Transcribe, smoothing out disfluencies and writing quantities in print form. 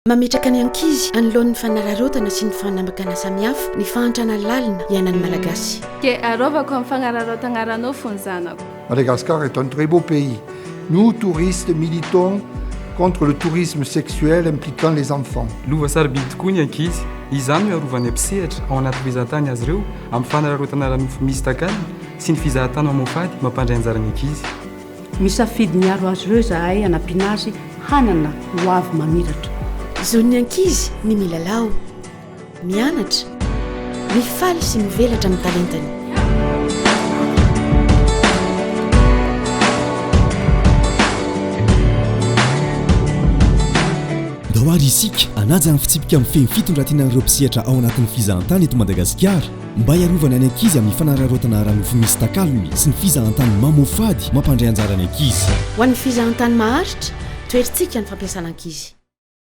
Mametraka ny ankizy anoloan'ny fanararaotana sy ny fanambakana samihafa ny fahantrana lalina iainan'ny Malagasy. Ke arovako amin'ny fagnararaotagna ara-nofo ny zanako. Madagascar est un très beau pays. Nous, touristes, militons contre le tourisme sexuel impliquant les enfants. Lova sarobidy tokoa ny ankizy. Izany no iarovan'ny mpisehatra ao anaty fehezantany azy ireo amin'ny fanararaotana ara-nofo misy takalony sy ny fizahantany mamoafady mampandray anjara ny ankizy. Misafidy ny hiaro azy ireo izahay hanampiana azy hanana ho avy mamiratra. Zon'ny ankizy ny milalao, mianatra, mifaly sy mivelatra amin'ny talentany. Ndao ary isika hanaja ny fitsipika mifehy ny fitondran-tenan'ireo mpisehatra ao anatin'ny fizahantany eto Madagasikara. Mba hiarovana ny ankizy amin'ny fanararaotana ara-nofo misy takalony sy ny fizahantany mamoafady mampandray anjara ny ankizy. Ho an'ny fizahantany maharitra, toherintsika ny fampiasana ankizy.